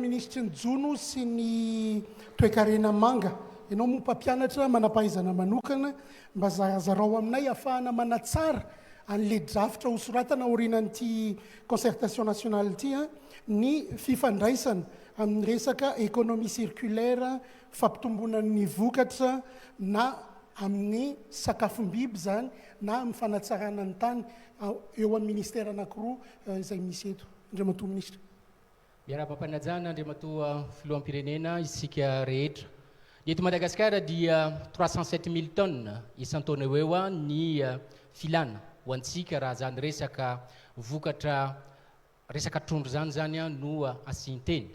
Minisitry ny Jono sy ny Toekarena Manga, ianao moa mpampianatra manam-pahaizana manokana, mba zarazarao aminay ahafahana manatsara an'ilay drafitra hosoratana aorianan'ity concertation nationale ity ny fifandraisana amin'ny resaka économie circulaire, fampitomboana ny vokatra na amin'ny sakafom-biby izany na amin'ny fanatsarana ny tany eo amin'ny ministera anankiroa izay misy eto. Andriamatoa Minisitra. Miarahaba am-panajana Andriamatoa Filoham-pirenena isika rehetra. Ny eto Madagasikara dia 307 mille tonnes isan-taona eo eo ny filana ho antsika raha izany resaka vokatra resaka trondro izany izany no asian-teny.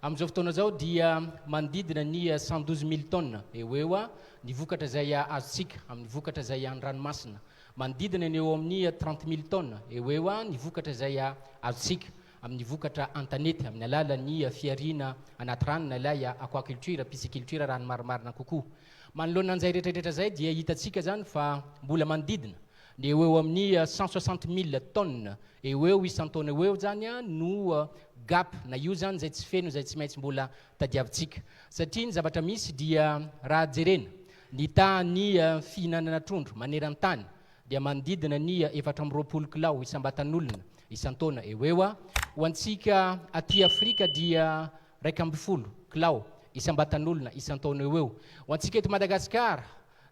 Amin'izao fotoana izao dia manodidina ny 112 mille tonnes eo eo ny vokatra izay azontsika amin'ny vokatra izay an-dranomasina. Manodidina ny eo amin'ny 30 mille tonnes eo eo ny vokatra izay azontsika amin'ny vokatra an-tanety amin'ny alalan'ny fihariana anaty rano na ilay aquaculture, pisciculture raha ny marimarina kokoa. Manoloana an'izay rehetrarehetra izay dia hitantsika izany fa mbola manodidina ny eo eo amin'ny 160 mille tonnes eo eo isan-taona eo eo izany no gap na io izany izay tsy feno izay tsy maintsy mbola tadiavintsika. Satria ny zavatra misy dia raha jerena ny tahan'ny fihinanana trondro maneran-tany dia manodidina ny 24 kilao isam-batan'olona isan-taona eo eo. Ho antsika aty Afrika dia 11 kilao isam-batan'olona isan-taona eo eo. Ho antsika eto Madagasikara,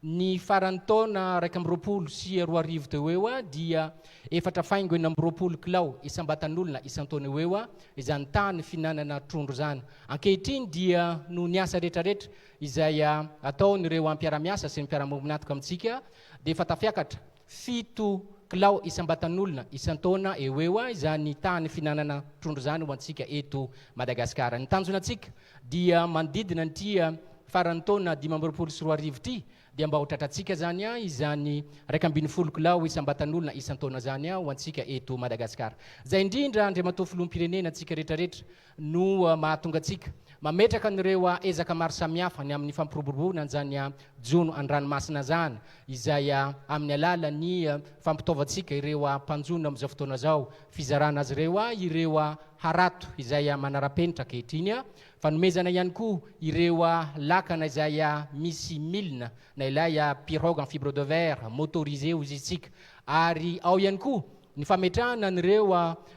ny faran'ny taona 2021 teo eo dia 4,26 kilao isam-batan'olona isan-taona eo eo izany tahan'ny fihinanana trondro izany. Ankehitriny dia noho ny asa rehetrarehetra izay ataon'ireo mpiara-miasa sy ny mpiara-miombon'antoka amintsika dia efa tafiakatra 7 kilao isam-batan'olona isan-taona eo eo izany tahan'ny fihinanana trondro izany ho antsika eto Madagasikara. Ny tanjona antsika dia manodidina an'ity faran'ny taona 2025 ity dia mba ho tratrantsika izany izany 11 kilao isam-batan'olona isan-taona izany ho antsika eto Madagasikara. Izay indrindra, Andriamatoa Filoham-pirenena, antsika rehetrarehetra no mahatonga antsika mametraka an'ireo ezaka maro samihafa ny amin'ny fampiroboroboana an'izany jono an-dranomasina izany izay amin'ny alalan'ny fampitaovantsika ireo mpanjono amin'izao fotoana izao, fizarana azy ireo ireo harato izay manara-penitra ankehitriny, fanomezana ihany koa ireo lakana izay misy milina na ilay pirogue en fibre de verre motorisé hoy isika, ary ao ihany koa ny fametrahana an'ireo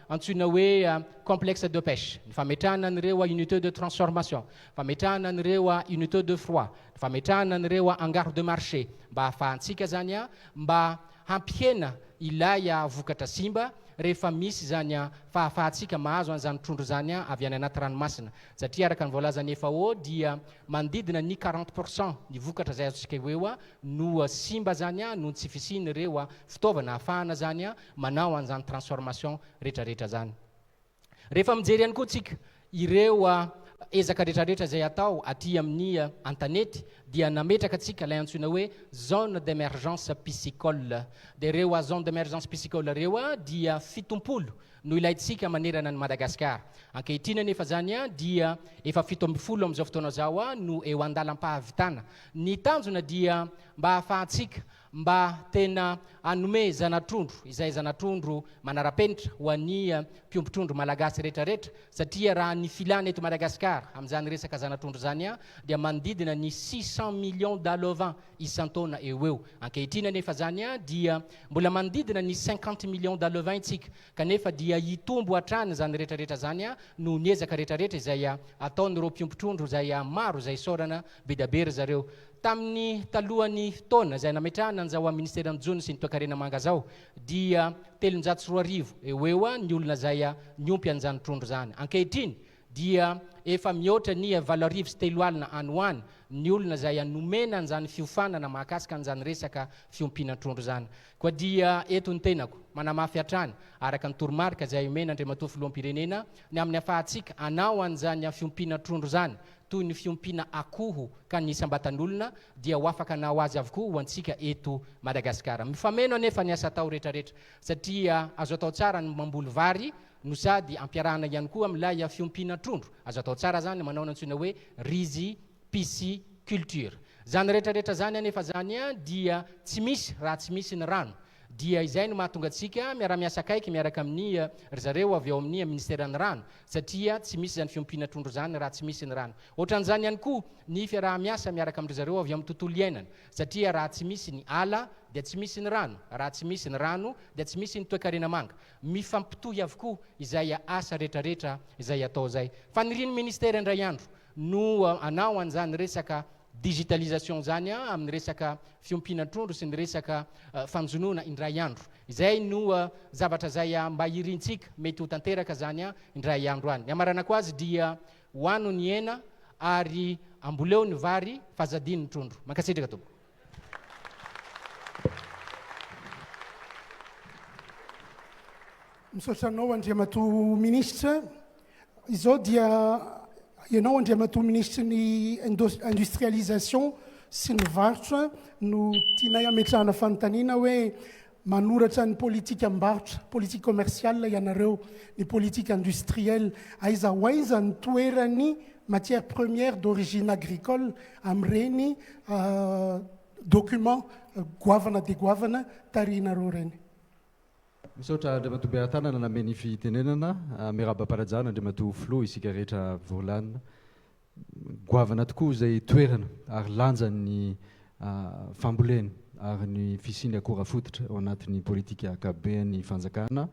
antsoina hoe complexe de pêche, ny fametrahana an'ireo unité de transformation, fametrahana an'ireo unité de froid, ny fametrahana an'ireo hangar de marché mba hahafahantsika zany mba hampihena ilay vokatra simba rehefa misy zany fahafahantsika mahazo an'izany trondro zany avy any anaty ranomasina, satria araka ny voalazan'ny FAO dia manodidina ny 40% ny vokatra izay azontsika eo eo no simba zany noho ny tsy fisian'ireo fitaovana ahafahana zany manao an'izany transformation rehetrarehetra zany. Rehefa mijery ihany koa tsika ireo ezaka rehetrarehetra izay atao aty amin'ny an-tanety dia nametraka antsika ilay antsoina hoe zone d'émergence piscicole. Dia ireo zone d'émergence piscicole ireo dia 70 no ilaintsika manerana ny Madagasikara. Ankehitriny anefa zany dia efa 17 amin'izao fotoana izao no eo an-dalam-pahavitana. Ny tanjona dia mba hahafahantsika mba tena hanome zana-trondro izay zana-trondro manara-penitra ho an'ny mpiompy trondro malagasy rehetrarehetra, satria raha ny filana eto Madagasikara amin'izany resaka zana-trondro izany dia manodidina ny 600 millions d'alevins isan-taona eo eo. Ankehitriny anefa zany dia mbola manodidina ny 50 millions d'alevins isika, kanefa dia hitombo hatrany izany rehetrarehetra zany noho ny ezaka rehetrarehetra izay ataon'ireo mpiompy trondro izay maro izay isaorana be dia be ry zareo. Tamin'ny talohan'ny taona izay nametrahana an'izao ministeran'ny Jono sy ny Toekarena Manga izao dia 2300 eo eo ny olona izay niompy an'izany trondro izany. Ankehitriny dia efa mihoatra ny 380 any ho any ny olona izay nomena an'izany fiofanana mahakasika an'izany resaka fiompiana trondro izany. Koa dia eto ny tenako manamafy hatrany araka ny toromarika izay omena Andriamatoa Filoham-pirenena ny amin'ny afahantsika hanao an'izany fiompiana trondro izany toy ny fiompiana akoho ka ny isam-batan'olona dia ho afaka hanao azy avokoa ho antsika eto Madagasikara. Mifameno anefa ny asa atao rehetrarehetra satria azo atao tsara ny mamboly vary no sady ampiarahana ihany koa amin'ilay fiompiana trondro. Azo atao tsara zany manao ny antsoina hoe riz pisciculture. Zany rehetrarehetra zany anefa zany dia tsy misy raha tsy misy ny rano. Dia izay no mahatonga antsika miara-miasa akaiky miaraka amin'ny ry zareo avy ao amin'ny Ministeran'ny Rano satria tsy misy izany fiompiana trondro izany raha tsy misy ny rano. Ohatran'izany ihany koa ny fiaraha-miasa miaraka amin-dry zareo avy amin'ny tontolo iainana satria raha tsy misy ny ala dia tsy misy ny rano, raha tsy misy ny rano dia tsy misy ny toekarena manga. Mifampitohy avokoa izay asa rehetrarehetra izay atao izay. Fanirian'ny Ministera indray andro no hanao an'izany resaka digitalisation izany amin'ny resaka fiompiana trondro sy ny resaka fanjonoana indray andro. Izay no zavatra izay mba irintsika mety ho tanteraka izany indray andro any. Ny hamaranako azy dia hoano ny hena ary amboleo ny vary fa aza adino ny trondro. Mankasitraka tompoko. Misaotra anao Andriamatoa Minisitra. Izao dia ianao Andriamatoa Minisitry ny Industrialisation sy ny Varotra no tianay hametrahana fanontaniana hoe manoratra ny politikam-barotra, politique commerciale, ianareo, ny politique industrielle, aiza ho aiza ny toeran'ny matière première d'origine agricole amin'ireny document goavana dia goavana tarihinareo ireny? Misaotra Andriamatoa Beatanana nanome ny fitenenana. Miarahaba am-panajana Andriamatoa Filoha isika rehetra voalanina. Goavana tokoa izay toerana ary lanjan'ny fambolena ary ny fisian'ny akora fototra ao anatin'ny politika ankapoben'ny fanjakana.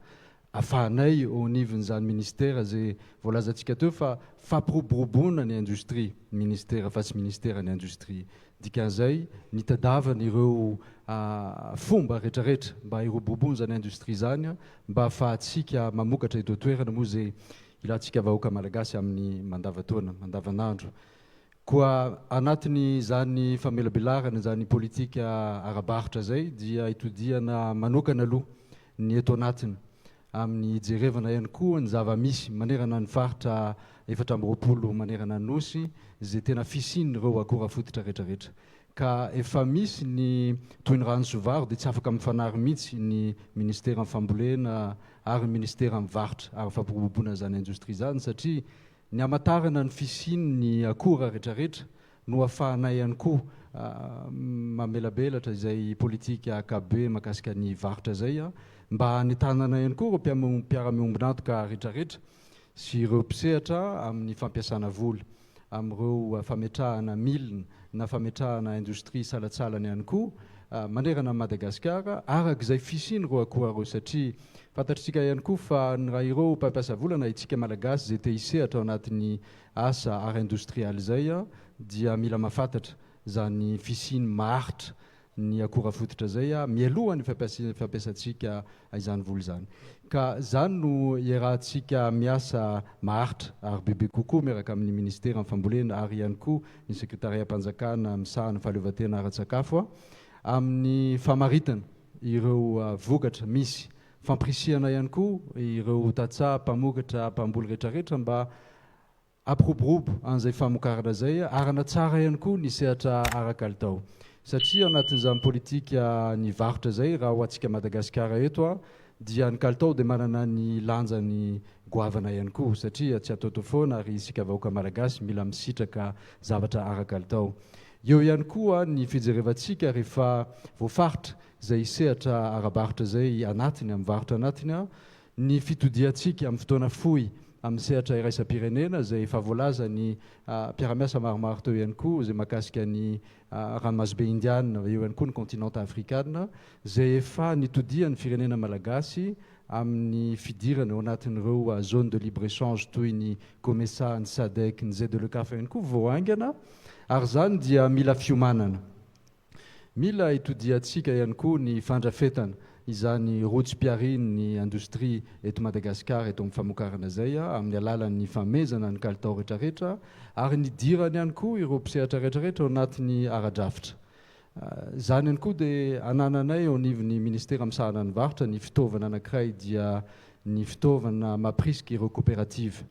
Afahanay eo anivon'izany ministera izay voalazantsika teo fa fampiroboroboana ny indostria ny ministera fa tsy ministeran'ny indostria. Dikan'izay, nitadiavana ireo fomba rehetrarehetra mba hiroboroboana izany indostria izany mba ahafahantsika mamokatra eto an-toerana moa izay ilantsika vahoaka malagasy amin'ny mandavantaona, mandavanandro. Koa anatin'izany famelabelarana izany politika ara-barotra izay dia itodihana manokana aloha ny eto anatiny amin'ny hijerevana ihany koa ny zava-misy manerana ny faritra 24 manerana ny Nosy izay tena fisian'ireo akora fototra rehetrarehetra. Ka efa misy ny toy ny rano sy vary dia tsy afaka mifanary mihitsy ny ministeran'ny fambolena ary ny ministeran'ny varotra ary fampiroboroboana izany indostria izany satria ny hamantarana ny fisian'ny akora rehetrarehetra no afahanay ihany koa mamelabelatra izay politika ankapobe mahakasika ny varotra izay mba hanentanana ihany koa ireo mpiara-miombon'antoka rehetrarehetra sy ireo mpisehatra amin'ny fampiasana vola amin'ireo fametrahana milina na fametrahana indostria salantsalany ihany koa manerana an'i Madagasikara araka izay fisian'ireo akora ireo satria fantatr'isika ihany koa fa raha ireo mpampiasa vola na isika Malagasy izay te hisehatra ao anatin'ny asa ara-indostrialy izay dia mila mahafantatra izany fisiany maharitra ny akora fototra izay mialoha ny fampiasantsika izany vola izany. Ka izany no iarahantsika miasa maharitra ary bebe kokoa miaraka amin'ny Ministeran'ny Fambolena ary ihany koa ny Sekretariam-panjakana misahana ny fahaleovantena ara-tsakafo amin'ny famaritana ireo vokatra misy, fampirisihana ihany koa ireo tantsaha mpamokatra mpamboly rehetrarehetra mba Hampiroborobo an'izay famokarana izay ary hanatsara ihany koa ny sehatra ara-kalitao. Satria ao anatin'izany politika ny varotra izay, raha ho antsika Madagasikara eto dia ny kalitao dia manana ny lanjany goavana ihany koa satria tsy ataotao foana ary isika vahoaka Malagasy mila misitraka zavatra ara-kalitao. Eo ihany koa ny fijerevantsika rehefa voafaritra izay sehatra ara-barotra izay anatiny amin'ny varotra anatiny Ny fitodiantsika amin'ny fotoana fohy amin'ny sehatra iraisam-pirenena izay efa voalazan'ny mpiara-miasa maromaro teo ihany koa izay mahakasika ny ranomasimbe Indiana, eo ihany koa ny kontinanta Afrikana izay efa nitodian'ny firenena malagasy amin'ny fidirana ao anatin'ireo zone de libre échange toy ny Comesa, ny Sadec, ny ZLECAf ihany koa vao haingana ary izany dia mila fiomanana. Mila itodihantsika ihany koa ny fandrafetana izany rojom-piharian'ny indostria eto Madagasikara eto amin'ny famokarana izay amin'ny alalan'ny famehezana ny kalitao rehetrarehetra ary nidirany ihany koa ireo mpisehatra rehetrarehetra ao anatin'ny ara-drafitra. Izany ihany koa dia anananay eo anivon'ny Ministera misahana ny varotra ny fitaovana anankiray dia ny fitaovana mampirisika ireo koperativa.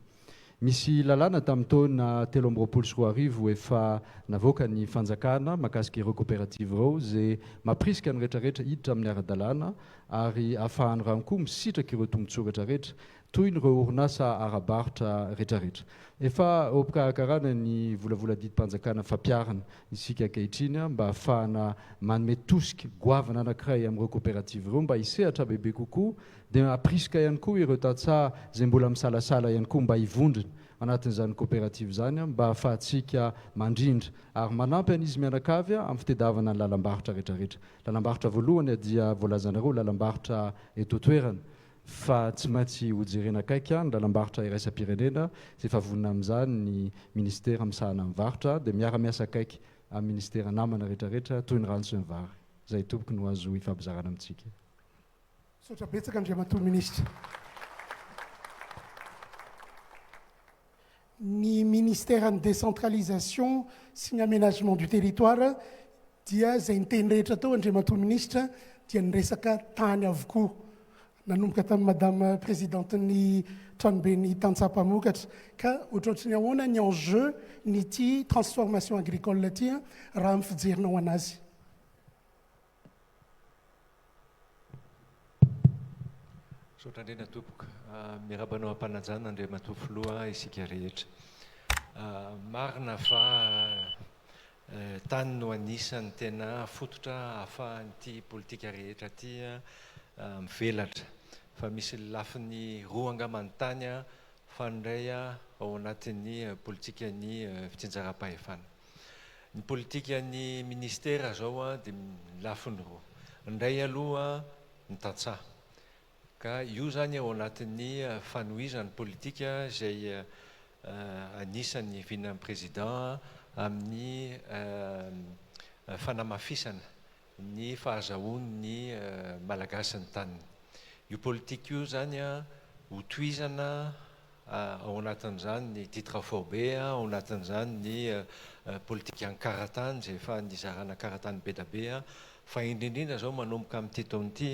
Misy lalàna tamin'ny taona 2023 efa navoakan'ny fanjakana mahakasika ireo koperativa ireo izay mampirisika ny rehetrarehetra hiditra amin'ny ara-dalàna ary ahafahan'ny rano koa misitraka ireo tombontsoa rehetrarehetra. toy ny ireo orinasa ara-barotra rehetrarehetra. Efa eo am-pikarakarana ny volavola-didim-panjakana fampiharana isika ankehitriny mba hahafahana manome tosika goavana anankiray amin'ireo koperativa ireo mba hisehatra bebe kokoa dia hampirisika ihany koa ireo tantsaha izay mbola misalasala ihany koa mba hivondrona anatin'izany koperativa izany mba hahafahantsika mandrindra ary manampy an'izy mianakavy amin'ny fitedavana ny lalam-barotra rehetrarehetra. Lalam-barotra voalohany dia voalazanareo lalam-barotra eto an-toerana fa tsy maintsy hojerena akaiky ny lalam-barotra iraisam-pirenena izay efa vonona amin'izany ny minisitera misahana ny varotra dia miara-miasa akaiky amin'ny minisitera namana rehetrarehetra toy ny rano sy ny vary. Izay tompoko no azo ifampizarana amintsika. Misaotra betsaka Andriamatoa Minisitra. Ny Ministeran'ny Décentralisation sy ny Aménagement du Territoire dia izay niteny rehetra teo Andriamatoa Minisitra dia niresaka tany avokoa. Nanomboka tamin'ny Madame Présidente-n'ny Tranoben'ny Tantsaha Mpamokatra. Ka ohatrohatry ny ahoana ny enjeu n'ity transformation agricole ity raha amin'ny fijerinao an'azy? Misaotra indrindra tompoko. Miarahaba anao am-panajana Andriamatoa Filoha isika rehetra. Marina fa tany no anisan'ny tena fototra ahafahan'ity politika rehetra ity mivelatra. Fa misy lafiny roa angamba ny tany fa ny iray ao anatin'ny politikan'ny fitsinjaram-pahefana. Ny politikan'ny ministera izao dia lafiny roa. Ny iray aloha ny tantsaha. Ka io izany ao anatin'ny fanohizan'ny politika izay anisan'ny vinan'ny Président amin'ny fanamafisana ny fahazahoan'ny Malagasy ny taniny. Io politika io izany hotohizana ao anatin'izany ny titre faobe, ao anatin'izany ny politikan'ny karatany izay efa nizarana karatany be dia be, fa indrindrindra izao manomboka amin'ity taona ity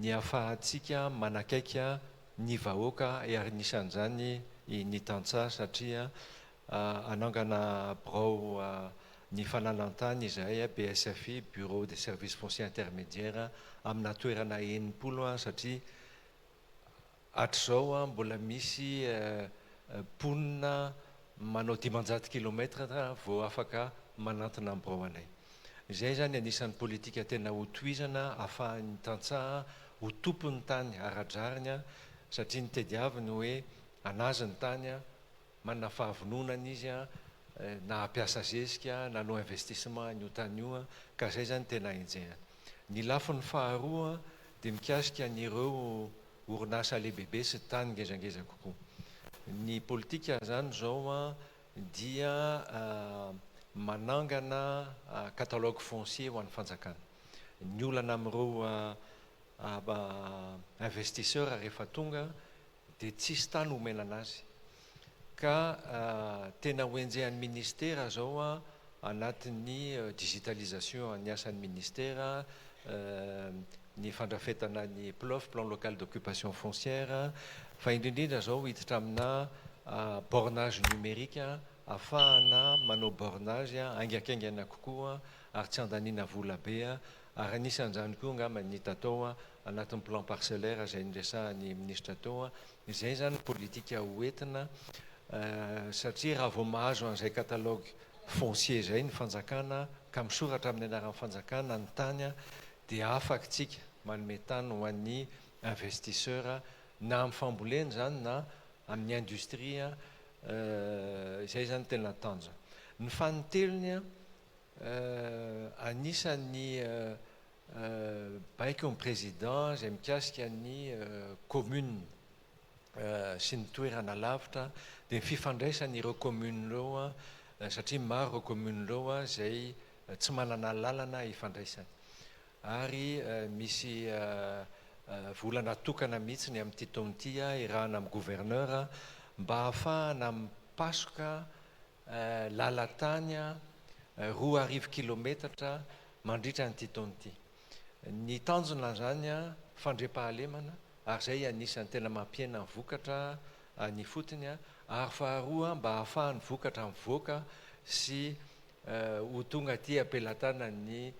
ny ahafahantsika manakaiky ny vahoaka ary anisan'izany ny tantsaha satria hanangana birao ny fananan-tany izahay, BSFI, Bureau des Services Fonciers Intermédiaires, amina toerana 60 satria Hatrizao mbola misy mponina manao 500 kilomètre vao afaka manantona ny birao anay. Izay izany anisan'ny politika tena hotohizana ahafahan'ny tantsaha ho tompon'ny tany ara-drariny satria ny tediaviny hoe anazy ny tany, manana fahavononana izy na hampiasa zezika na hanao investissement an'io tany io ka izay izany tena enjehina. Ny lafiny faharoa dia mikasika an'ireo orinasa lehibebe sy tany ngezangeza kokoa. Ny politika izany izao dia manangana catalogue foncier ho an'ny fanjakana. Ny olana amin'ireo investisseurs rehefa tonga dia tsisy tany omena anazy. Ka tena ho enjehan'ny ministera zao anatin'ny digitalisation ny asan'ny ministera, ny fandrafetana ny PLOF, plan local d'occupation foncière, fa indrindrindra zao hiditra amina bornage numérique ahafahana manao bornage haingankaingana kokoa ary tsy andaniana vola be ary anisan'izany koa angamba ny hita tao anatin'ny plan parcellaire izay niresahan'ny minisitra teo, izay izany ny politika ho entina satria raha vao mahazo an'izay catalogue foncier izay ny fanjakana ka misoratra amin'ny anaran'ny fanjakana ny tany dia afaka isika manome tany ho an'ny investisseur na amin'ny fambolena izany na amin'ny industrie, izay izany no tena tanjona. Ny fanintelony anisan'ny Baiko ny président izay mikasika ny commune sy ny toerana lavitra dia ny fifandraisan'ireo commune ireo satria maro ireo commune ireo izay tsy manana lalana ifandraisany ary misy vola natokana mihitsy ny amin'ity taona ity irahana amin'ny gouverneur mba hahafahana mipasoka lalan-tany 2000 kilometatra mandritra an'ity taona ity. Ny tanjona izany fandriampahalemana ary izay anisan'ny tena mampihena ny vokatra any ifotony ary faharoa mba ahafahan'ny vokatra mivoaka sy ho tonga aty am-pelatanan'ny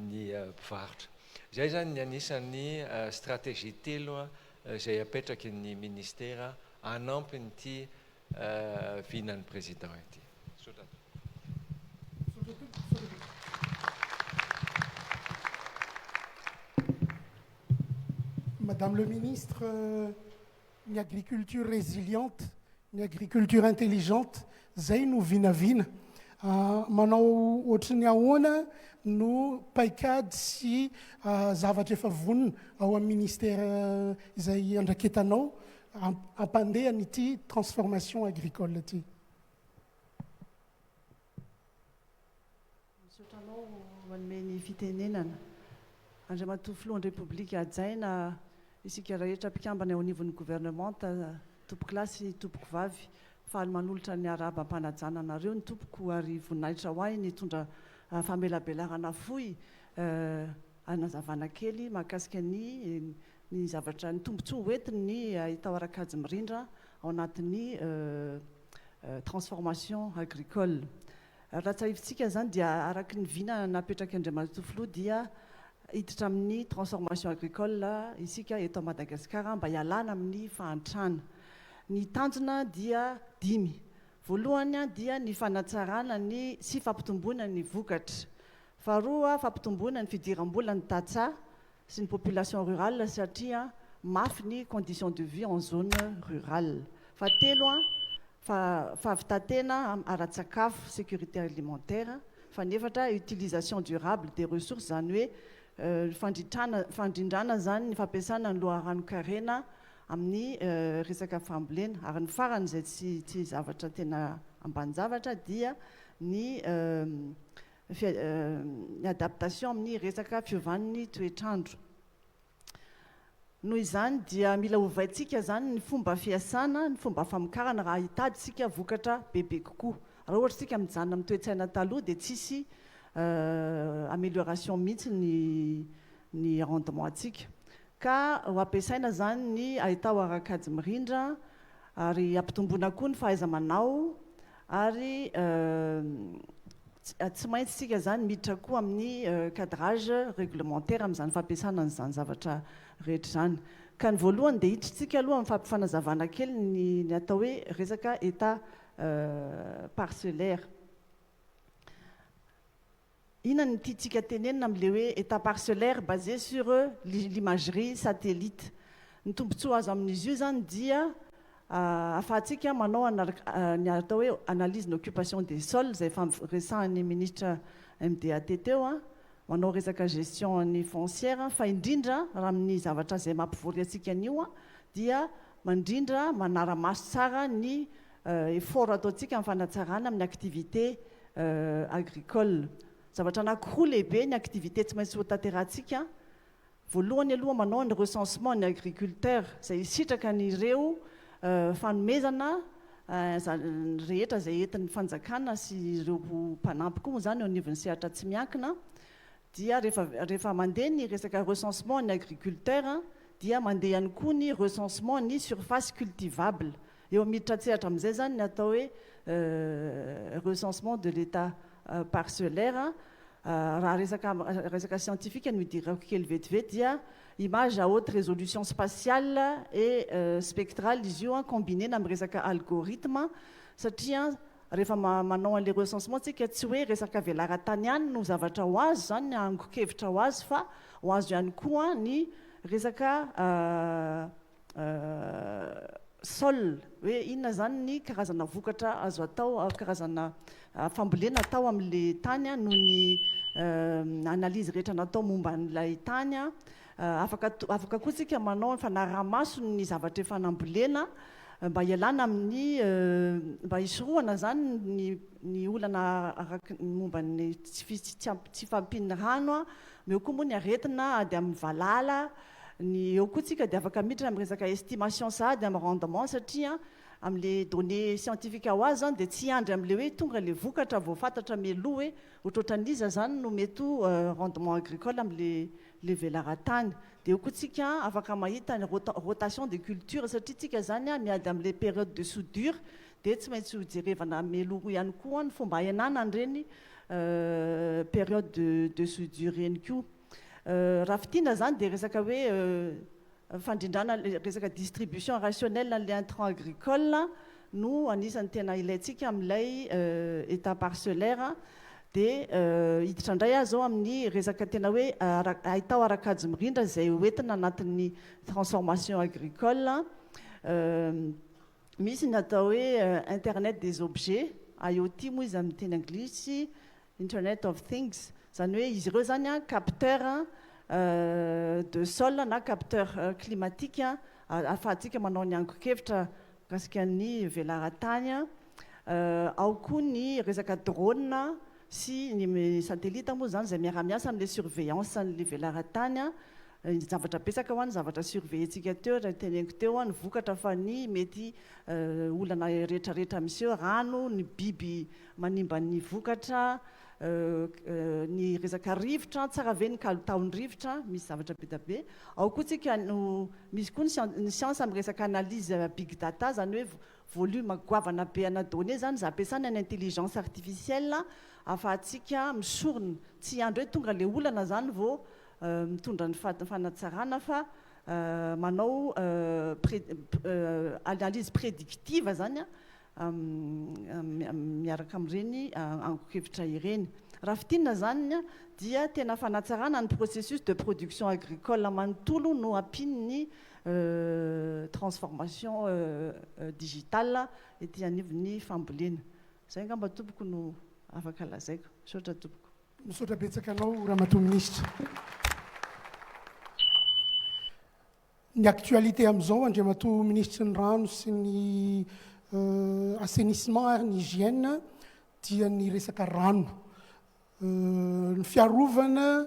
ny mpivarotra. Izay izany ny anisan'ny stratégie telo. izay apetraky ny ministera hanampy an'ity vinan'ny Président ity. Misaotra tompoko. Madame le Ministre, ny agriculture résiliente, ny agriculture intelligente, zay no vinavina. Manao ohatry ny ahoana no paikady sy zavatra efa vonona ao amin'ny ministère izay andraketanao hampandeha an'ity transformation agricole ity? Misaotra anao manome ny fitenenana. Andriamatoa Filohan'ny Repoblika hajaina, isika rehetra mpikambana eo anivon'ny governemanta, tompokolahy sy tompokovavy, faly manolotra ny arahaba am-panajana anareo ny tompoko ary voninahitra ho ahy ny hitondra famelabelarana fohy hanazavana kely mahakasika ny ny zavatra, ny tombontsoa hoentin'ny haitao ara-kajy mirindra ao anatin'ny transformation agricole. Raha tsahivintsika izany dia araka ny vina napetrak'i Andriamatoa Filoha dia hiditra amin'ny transformation agricole isika eto Madagasikara mba hialana amin'ny fahantrana. Ny tanjona dia dimy. Voalohany dia ny fanatsarana ny sy fampitomboana ny vokatra. Faharoa, fampitomboana ny fidiram-bolan'ny tantsaha sy ny population rurale satria mafy ny condition de vie en zone rurale. Fahatelo, fahavitan-tena ara-tsakafo, sécurité alimentaire. Fahaefatra, utilisation durable des ressources, izany hoe fandritrana, fandrindrana izany ny fampiasana ny loharanon-karena amin'ny resaka fambolena. Ary ny farany izay tsy tsy zavatra tena ambanin-javatra dia ny ny adaptation amin'ny resaka fiovan'ny toetr'andro. Noho izany dia mila ovaintsika izany ny fomba fiasana, ny fomba famokarana raha hitady isika vokatra bebe kokoa. Raha ohatra isika mijanona amin'ny toe-tsaina taloha dia tsisy amélioration mihitsy ny ny rendement antsika. Ka ho ampiasaina izany ny haitao ara-kajy mirindra ary hampitomboina koa ny fahaiza-manao ary tsy maintsy isika izany miditra koa amin'ny cadrage réglementaire amin'izany fampiasana an'izany zavatra rehetra izany. Ka ny voalohany dia hiditra aloha amin'ny fampifanazavana kely ny ny atao hoe resaka état parcellaire. Inona no tiantsika tenenina amin'ilay hoe état parcellaire basé sur l'imagerie satellite? Ny tombontsoa azo amin'izy io izany dia ahafahantsika manao ny atao hoe analyse ny occupation des sols izay efa resahan'ny minisitra MDAT teo, manao resaka gestion ny foncière fa indrindra raha amin'ny zavatra izay mampivory antsika an'io dia mandrindra manara-maso tsara ny effort ataontsika amin'ny fanatsarana amin'ny activité agricole. Zavatra anankiroa lehibe ny activité tsy maintsy hotanterahantsika, voalohany aloha manao ny recensement ny agriculteur izay hisitraka an'ireo fanomezana rehetra izay entin'ny fanjakana sy ireo mpanampy koa moa izany eo anivon'ny sehatra tsy miankina dia rehefa rehefa mandeha ny resaka recensement ny agriculteur dia mandeha ihany koa ny recensement ny surface cultivable. Eo miditra an-tsehatra amin'izay izany ny atao hoe recensement de l'état parcellaire. Raha resaka resaka scientifique no idirako kely vetivety dia image à haute résolution spatiale et spectrale izy io combiner-na amin'ny resaka algorithme satria rehefa manao an'ilay recensement tsika tsy hoe resaka velaran-tany ihany no zavatra ho azo izany ny angon-kevitra ho azo fa ho azo ihany koa ny resaka sol, hoe inona izany ny karazana vokatra azo atao, karazana fambolena atao amin'ilay tany noho ny analyse rehetra natao momba an'ilay tany. Afaka afaka koa isika manao ny fanaraha-maso ny zavatra efa nambolena mba hialana amin'ny mba hisorohana izany ny ny olana araka ny momba ny tsy tsy fahampian'ny rano, eo koa moa ny aretina ady amin'ny valala. Ny eo koa tsika dia afaka miditra amin'ny resaka estimation sahady amin'ny rendement satria amin'le données scientifique ho azy zany dia tsy hiandry amin'le hoe tonga le vokatra vao fantatra mialoha hoe ohatrohatran'iza zany no mety ho rendement agricole amin'le le velaran-tany. Dia eo koa tsika afaka mahita ny rotation des cultures satria tsika zany miady amin'le période de soudure dia tsy maintsy ho jerevana mialoha ihany koa ny fomba hahenana an'ireny période de soudure ireny koa. Raha fintinina izany dia resaka hoe fandrindrana resaka distribution rationnelle an'ilay intrant agricole no anisan'ny tena ilaintsika amin'ilay état parcellaire. Dia hiditra indray aho izao amin'ny resaka tena hoe haitao ara-kajy mirindra izay hoentina anatin'ny transformation agricole. Misy ny atao hoe internet des objets, IoT moa izy amin'ny teny anglisy, Internet of Things, izany hoe izy ireo izany capteur de sol na capteur climatique ahafahantsika manao ny angon-kevitra mikasika ny velaran-tany. Ao koa ny resaka drone sy ny satellite moa izany izay miara-miasa amin'ilay surveillance an'ilay velaran-tany. Ny zavatra betsaka hoa ny zavatra surveiller-tsika teo raha teneniko teo ny vokatra fa ny mety olana rehetra rehetra miseho, rano, ny biby manimba ny vokatra, ny resaka rivotra, tsara ve ny kalitaon'ny rivotra, misy zavatra be dia be. Ao koa tsika no misy koa ny siansa amin'ny resaka analyse big data, izany hoe volume goavana be ana données izany izay ampiasana ny intelligence artificielle ahafahantsika misorona, tsy hiandry hoe tonga ilay olana izany vao mitondra ny fanatsarana fa manao analyse prédictive zany miaraka amin'ireny angon-kevitra ireny. Raha fintinina zany dia tena fanatsarana ny processus de production agricole manontolo no ampian'ny transformation digitale ety anivon'ny fambolena. Izay angamba tompoko no afaka lazaiko. Misaotra tompoko. Misaotra betsaka anao Ramatoa Minisitra. Ny actualité amin'izao Andriamatoa Minisitry ny Rano sy ny Assainissement ary ny Hygiène dia ny resaka rano. Ny fiarovana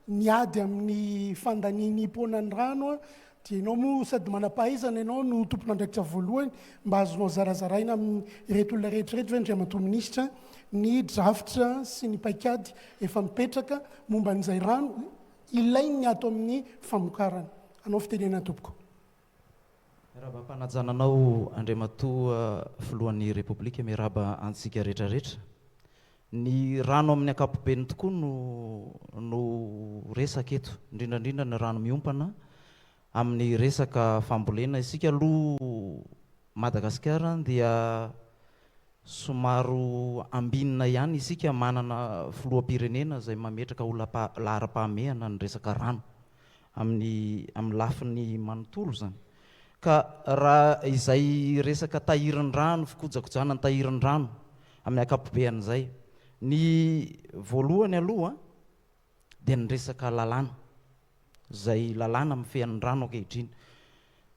ny ady amin'ny fandanian'ny-poana ny rano dia ianao moa sady manam-pahaizana ianao no tompon'andraikitra voalohany, mba azonao zarazaraina amin'ireto olona rehetra ireto ve Andriamatoa Minisitra ny drafitra sy ny paikady efa mipetraka momba an'izay rano ilain'ny ato amin'ny famokarana? Anao fitenenana tompoko. Miarahaba am-panajana anao Andriamatoa Filohan'ny Repoblika, miarahaba antsika rehetra rehetra. Ny rano amin'ny ankapobeny tokoa no no resaka eto, indrindra indrindra ny rano miompana amin'ny resaka fambolena. Isika aloha Madagasikara dia somaro ambinina ihany isika manana filoham-pirenena izay mametraka ho laharam-pahamehana ny resaka rano amin'ny amin'ny lafiny manontolo izany. Ka raha izay resaka tahirin-drano, fikojakojana ny tahirin-drano amin'ny ankapobean'izay, ny voalohany aloha dia ny resaka lalàna, izay lalàna mifehy ny rano ankehitriny.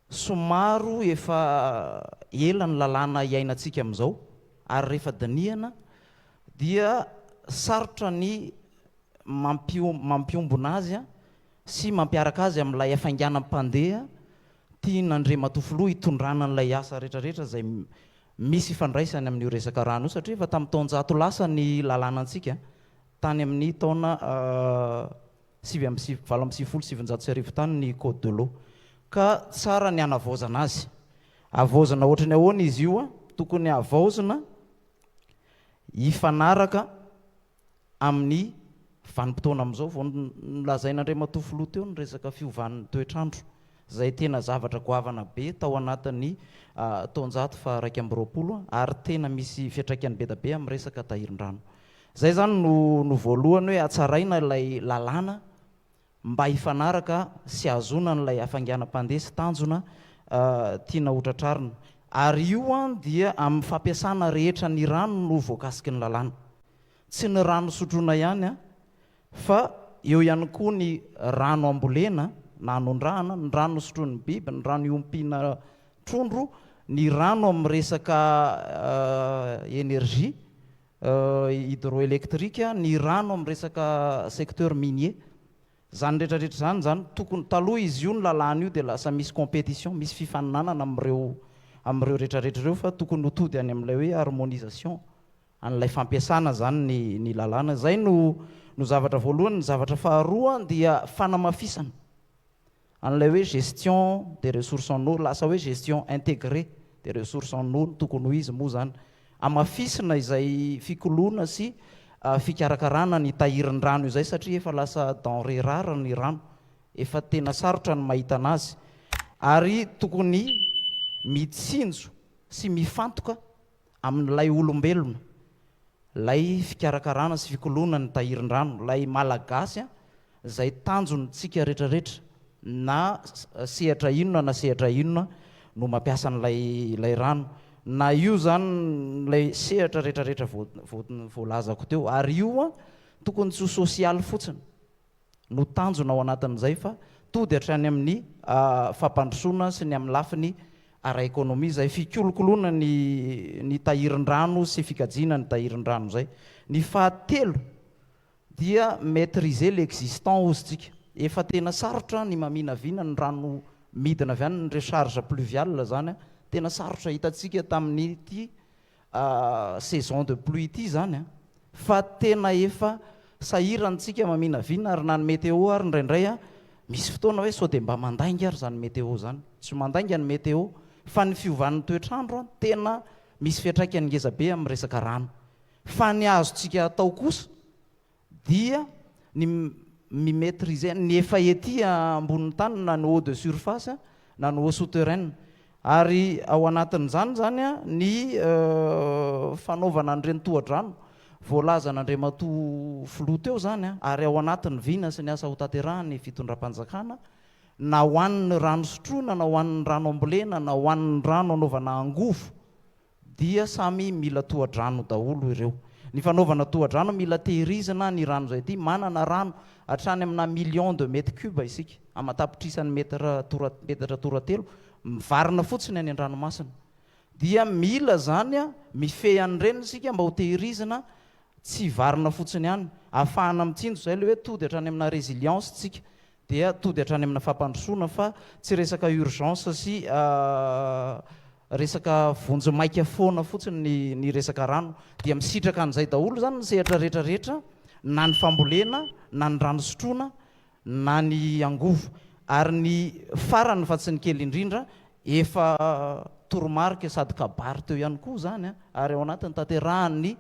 Somaro efa ela ny lalàna iainantsika amin'izao ary rehefa dinihana dia sarotra ny mampiombona azy sy mampiaraka azy amin'ilay hafainganam-pandeha tian'Andriamatoa Filoha hitondrana an'ilay asa rehetrarehetra izay misy ifandraisany amin'io resaka rano io satria efa tamin'ny taonjato lasa ny lalànantsika tany amin'ny taona 1989 tany ny code de l'eau ka tsara ny hanavaozana azy. Havaozina ohatran'ny ahoana izy io? Tokony havaozina hifanaraka amin'ny vanim-potoana amin'izao. Vao nolazain'Andriamatoa Filoha teo ny resaka fiovan'ny toetr'andro, izay tena zavatra goavana be tao anatin'ny taonjato faha-21 ary tena misy fiantraikany be dia be amin'ny resaka tahirin-drano. Izay izany no no voalohany hoe hatsaraina ilay lalàna mba hifanaraka sy hahazoana an'ilay hafainganam-pandeha sy tanjona tiana hotratrarina. Ary io dia amin'ny fampiasana rehetra ny rano no voakasiky ny lalàna. Tsy ny rano sotroina ihany fa eo ihany koa ny rano ambolena na anondrahana, ny rano sotroin'ny biby, ny rano iompiana trondro, ny rano amin'ny resaka énergie hydroélectrique, ny rano amin'ny resaka secteur minier. Izany rehetra rehetra izany izany tokony, taloha izy io ny lalàna io dia lasa misy compétition, misy fifaninanana amin'ireo amin'ireo rehetra rehetra ireo fa tokony ho tody any amin'ilay hoe harmonisation an'ilay fampiasana izany ny ny lalàna. Izay no no zavatra voalohany. Ny zavatra faharoa dia fanamafisana. An'ilay hoe gestion des ressources en eau, lasa hoe gestion intégrée des ressources en eau no tokony ho izy moa izany. Hamafisina izay fikoloana sy fikarakarana ny tahirin-drano izay satria efa lasa denrée rare ny rano, efa tena sarotra ny mahita an'azy. Ary tokony mitsinjo sy mifantoka amin'ilay olombelona, ilay fikarakarana sy fikoloana ny tahirin-drano, ilay Malagasy izay tanjontsika retraretra na sehatra inona na sehatra inona no mampiasa an'ilay ilay rano, na io izany ilay sehatra retraretra voalazako teo, ary io tokony tsy ho sosialy fotsiny. no tanjona ao anatin'izay fa tody hatrany amin'ny fampandrosoana sy ny amin'ny lafiny ara-ekonomia izay fikolokoloana ny ny tahirin-drano sy fikajiana ny tahirin-drano izay. Ny fahatelo dia maitriser l'existant hozy tsika. Efa tena sarotra ny maminavina ny rano midina avy any, ny recharge pluviale izany tena sarotra hitantsika tamin'ity saison de pluie ity izany an! Fa tena efa sahirana tsika maminavina ary na ny météo ary indraindray an, misy fotoana hoe sao dia mba mandainga ary izany météo izany. Tsy mandainga ny météo fa ny fiovan'ny toetr'andro an tena misy fiantraikany ngeza be amin'ny resaka rano. Fa ny azontsika atao kosa dia ny mi-maitriser ny efa ety ambonin'ny tany na ny eau de surface na ny eau souterraine. Ary ao anatin'izany izany ny fanaovana an'ireny tohadrano voalazan'Andriamatoa Filoha teo izany ary ao anatin'ny vina sy ny asa hotanterahan'ny fitondram-panjakana na ho an'ny rano sotroina na ho an'ny rano ambolena na ho an'ny rano anaovana angovo dia samy mila tohadrano daholo ireo. Ny fanaovana tohadrano mila tehirizina ny rano izay ity, manana rano hatrany amina millions de mètres cubes isika, aman-tapitrisany mètre tora metatra toratelo, mivarina fotsiny any an-dranomasina. Dia mila izany mifehy an'ireny isika mba ho tehirizina tsy hivarina fotsiny any. Ahafahana mitsinjo izay ilay hoe tody hatrany amina résilience tsika. dia tody hatrany amina fampandrosoana fa tsy resaka urgence sy resaka vonjy maika foana fotsiny ny ny resaka rano dia misitraka an'izay daholo izany ny sehatra rehetra rehetra na ny fambolena na ny rano sotroina na ny angovo ary ny farany fa tsy ny kely indrindra efa toromarika sady kabary teo ihany koa izany ary ao anatin'ny tanterahan'ny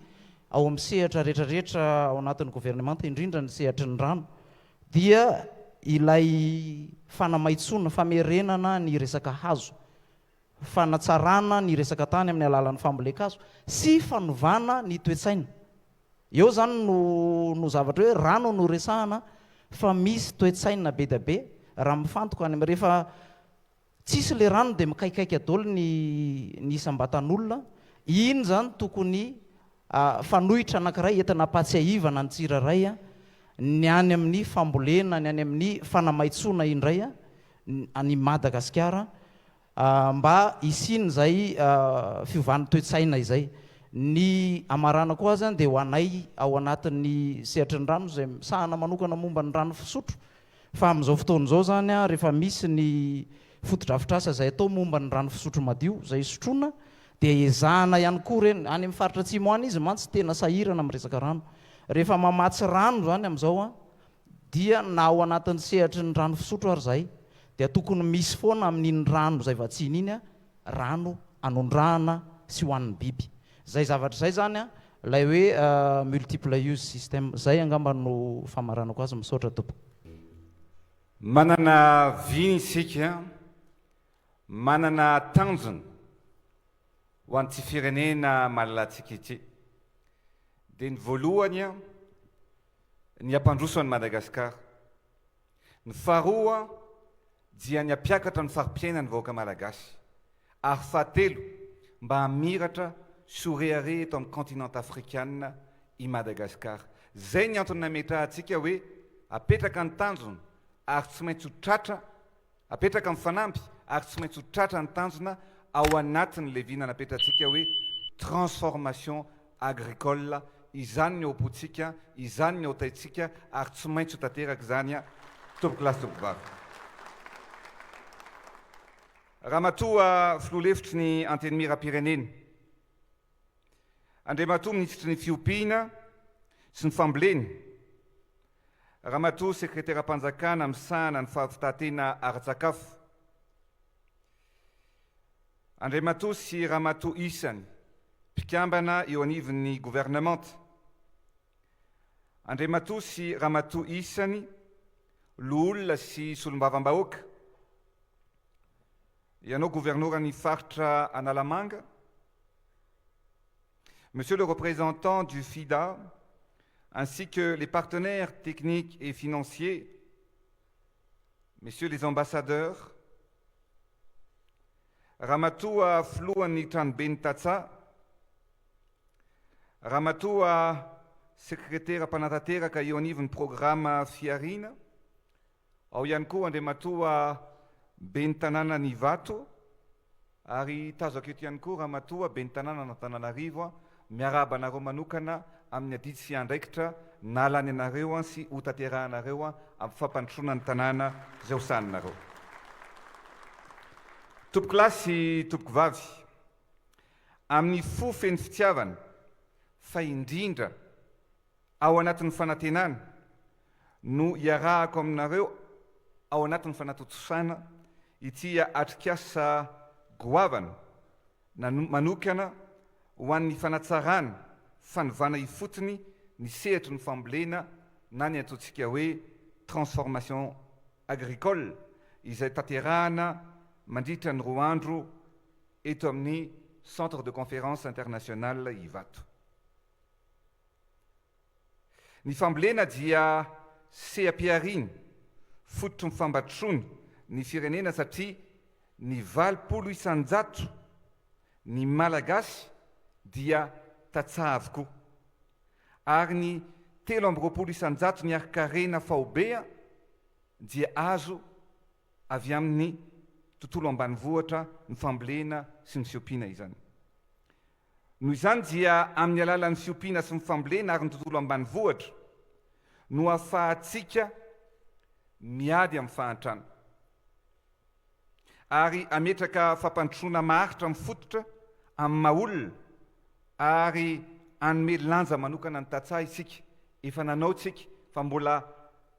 ao amin'ny sehatra rehetra rehetra ao anatin'ny governemanta indrindra ny sehatry ny rano dia ilay fanamaitsoana, famerenana ny resaka hazo, fanatsarana ny resaka tany amin'ny alalan'ny fambolen-kazo sy fanovana ny toe-tsaina. Eo izany no no zavatra hoe rano no resahana fa misy toe-tsaina be dia be raha mifantoka any rehefa Tsisy le rano de mikaikaika dolo ny ny isam-batan'olona, iny zany tokony fanoitra anakiray entina ampatsiahivana ny tsirairay ny any amin'ny fambolena, ny any amin'ny fanamaitsoana indray an'i Madagasikara mba hisian'izay fiovan'ny toe-tsaina izay. Ny hamaranako azy dia ho anay ao anatin'ny sehatry ny rano izay misahana manokana momba ny rano fisotro Fa amin'izao fotoana izao izany rehefa misy ny fotodrafitrasa izay atao momba ny rano fisotro madio izay sotroina dia ezahana ihany koa ireny. Any amin'ny faritra atsimo any izy mantsy tena sahirana amin'ny resaka rano. Rehefa mamatsy rano izany amin'izao dia na ao anatin'ny sehatry ny rano fisotro ary izahay dia tokony misy foana amin'iny rano izay vatsiana iny rano anondrahana sy ho an'ny biby. Izay zavatra izay izany ilay hoe multiple use system. Izay angamba no famaranako azy. Misaotra tompoko. Manana vina isika, manana tanjona ho an'ity firenena malalantsika ity. Dia ny voalohany, ny hampandroso an'i Madagasikara. Ny faharoa dia ny hampiakatra ny fari-piainan'ny vahoaka Malagasy. Ary fahatelo, mba hamiratra sy ho rehareha eto amin'ny kaontinanta afrikana i Madagasikara. Izay ny antony nametrahantsika hoe apetraka ny tanjona ary tsy maintsy ho tratra Apetraka ny fanamby ary tsy maintsy ho tratra ny tanjona ao anatin'ilay vina napetratsika hoe transformation agricole, izany ny ao am-pontsika, izany ny ao an-taintsika ary tsy maintsy ho tanteraka izany tompokolahy sy tompokovavy. Ramatoa Filoha Lefitry ny Antenimierampirenena, Andriamatoa Minisitry ny Fiompiana sy ny Fambolena, Ramatoa Sekreteram-panjakana misahana ny fahavitantena ara-tsakafo, Andriamatoa sy Ramatoa isany mpikambana eo anivon'ny governemanta, Andriamatoa sy Ramatoa isany loholona sy solombavambahoaka. Ianao governoran'ny faritra Analamanga, Monsieur le représentant du FIDA, ainsi que les partenaires techniques et financiers, Messieurs les ambassadeurs, Ramatoa filohan'ny tranoben'ny tantsaha, Ramatoa sekretera mpanatanteraka eo anivon'ny programa Fihariana, Ao ihany koa Andriamatoa Ben'ny tanànan'Ivato ary tazako eto ihany koa Ramatoa Ben'ny tanànan'Antananarivo. Miarahaba anareo manokana amin'ny adidy sy andraikitra nahalany anareo sy hotanterahanareo amin'ny fampandrosoana ny tanàna izay hosahaninareo. Tompokolahy sy tompokovavy, amin'ny fo feno fitiavana fa indrindra Ao anatin'ny fanantenana no iarahako aminareo ao anatin'ny fanatontosana ity atrikasa goavana manokana ho an'ny fanatsarana fanovana ifotony ny sehatry ny fambolena na ny antsointsika hoe transformation agricole izay tanterahana mandritra ny roa andro eto amin'ny Centre de Conférence International Ivato. Ny fambolena dia seha-pihariana fototry ny fambatroana ny firenena satria ny 80 isan-jato ny Malagasy dia tantsaha avokoa ary ny 23 isan-jato ny harin-karena faobe dia azo avy amin'ny tontolo ambanivohitra ny fambolena sy ny fiompiana izany. Noho izany dia amin'ny alalan'ny fiompiana sy ny fambolena ary ny tontolo ambanivohitra no ahafahantsika miady amin'ny fahantrana ary hametraka fampandrosoana maharitra mifototra amin'ny maha olona ary hanome lanja manokana ny tantsaha isika. Efa nanao tsika fa mbola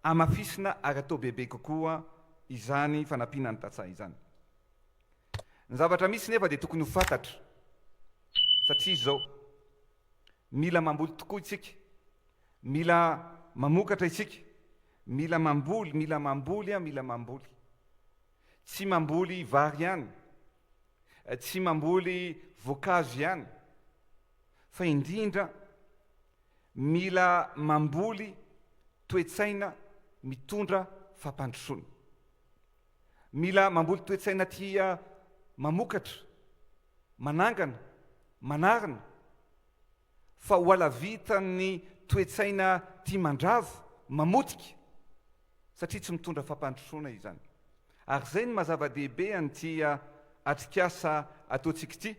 hamafisina ary atao bebe kokoa izany fanampiana ny tantsaha izany. Ny zavatra misy nefa dia tokony ho fantatra satria izao, mila mamboly tokoa isika, mila mamokatra isika, mila mamboly, mila mamboly, mila mamboly. Tsy mamboly vary ihany, tsy mamboly voankazo ihany, fa indrindra mila mamboly toe-tsaina mitondra fampandrosoana. Mila mamboly toe-tsaina tia mamokatra, manangana, manarina, fa ho halavitan'ny toe-tsaina tia mandrava, mamotika, satria tsy mitondra fampandrosoana izany. Ary izay no maha zava-dehibe an'ity atrikasa ataontsika ity,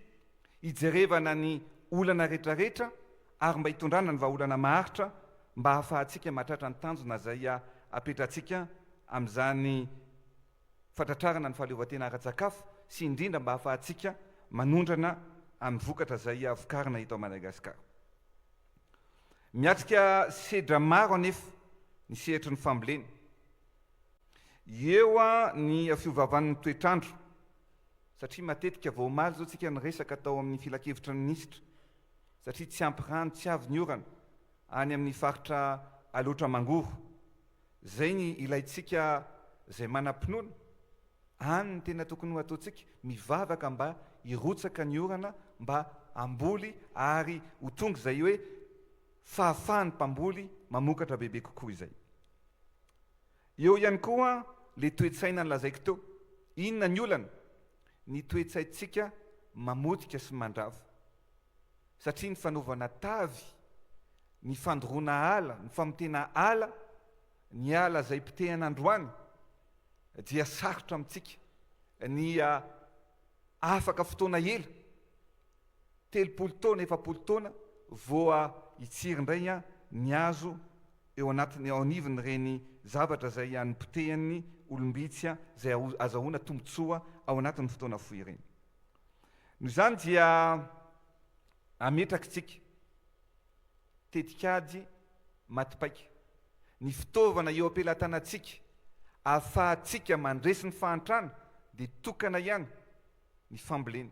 hijerevana ny olana rehetrarehetra ary mba hitondrana ny vahaolana maharitra mba hahafahantsika mahatratra ny tanjona izay apetratsika amin'izany fatratrarana ny fahaleovantena ara-tsakafo sy indrindra mba hahafahantsika manondrana amin'ny vokatra izay vokarina eto Madagasikara. Miatrika sedra maro anefa ny sehatry ny fambolena. Eo ny fiovaovan'ny toetr'andro satria matetika vao omaly izao tsika niresaka tao amin'ny filankevitry ny minisitra satria tsy ampy rano tsy avy ny orana any amin'ny faritra Alaotra Mangoro. Zay ny ilaintsika zay manam-pinoana, any ny tena tokony ho ataontsika, mivavaka mba hirotsaka ny orana mba hamboly ary ho tonga izay hoe fahafahan'ny mpamboly mamokatra bebe kokoa izay. Eo ihany koa le toe-tsaina nolazaiko teo. Inona ny olana? Ny toe-tsaintsika mamotika sy mandrava. Satria ny fanaovana tavy, ny fandoroana ala, ny famotena ala, ny ala izay potehana androany dia sarotra amintsika ny afaka fotoana ela, 30 taona, 40 taona voa hitsiry indray ny hazo eo anatiny, ao anivon'ireny zavatra izay nopotehan'ny olom-bitsy izay azahoana tombontsoa ao anatin'ny fotoana fohy ireny. Noho izany dia ametrakitsika tetikady maty paika. Ny fitaovana eo am-pelatanantsika ahafahantsika mandresy ny fahantrana dia tokana ihany, ny fambolena.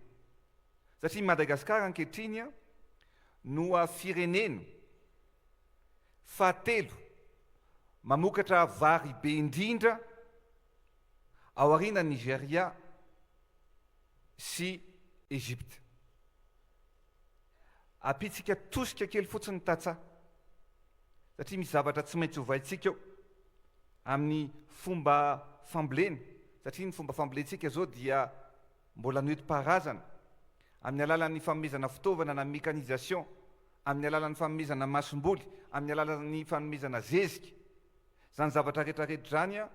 Satria i Madagasikara ankehitriny no firenena fahatelo mamokatra vary be indrindra aorianan'i Nigeria. sy Egypte. Ampiantsika tosika kely fotsiny ny tantsaha satria misy zavatra tsy maintsy ovaintsika eo amin'ny fomba fambolena satria ny fomba fambolentsika izao dia mbola noentim-paharazana amin'ny alalan'ny fanomezana fitaovana na mécanisation, amin'ny alalan'ny fanomezana masomboly, amin'ny alalan'ny fanomezana zezika. Izany zavatra rehetra rehetra izany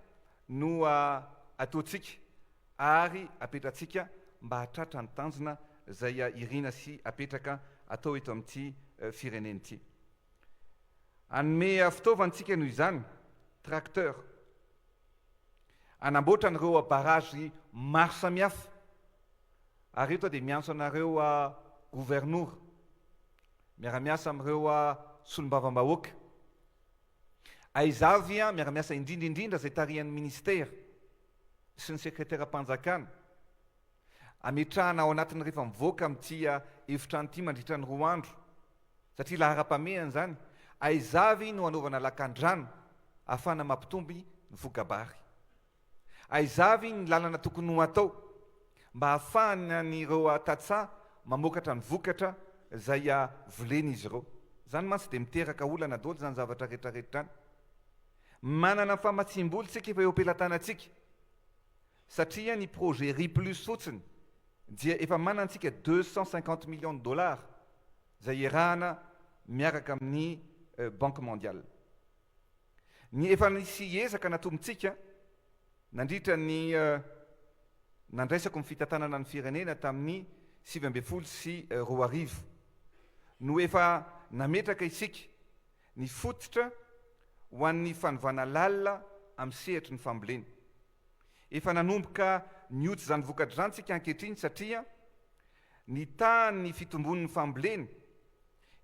no ataontsika ary apetratsika mba hahatratra ny tanjona izay irina sy apetraka atao eto amin'ity firenena ity. Hanome fitaovana isika noho izany, tracteur, hanamboatra an'ireo barrage maro samihafa, ary eto aho dia miantso anareo governora, miara-miasa amin'ireo solombavambahoaka, Aiza avy miara-miasa indrindra indrindra izay tarihan'ny ministera sy ny sekreteram-panjakana ametrahana ao anatin'ny rehefa mivoaka amin'ity efitrano ity mandritra ny roa andro satria laharam-pahamehana izany, aiza avy no hanaovana lakan-drano ahafahana mampitombo ny voka-bary. Aiza avy ny lalana tokony ho atao mba hahafahan'ireo tantsaha mamokatra ny vokatra izay volen'izy ireo? Izany mantsy dia miteraka olana daholo izany zavatra rehetra rehetra izany. Manana famatsiam-bola isika efa eo am-pelatanantsika satria ny projet riz plus fotsiny dia efa manantsika 250 millions de dollars izay iarahana miaraka amin'ny Banque mondiale. Ny efa nisy ezaka natombontsika nandritra ny nandraisako ny fitantanana ny firenena tamin'ny 2019 no efa nametraka isika ny fototra ho an'ny fanovana lalina amin'ny sehatry ny fambolena. Efa nanomboka nioty izany vokatra izany isika ankehitriny satria ny tahan'ny fitombon'ny fambolena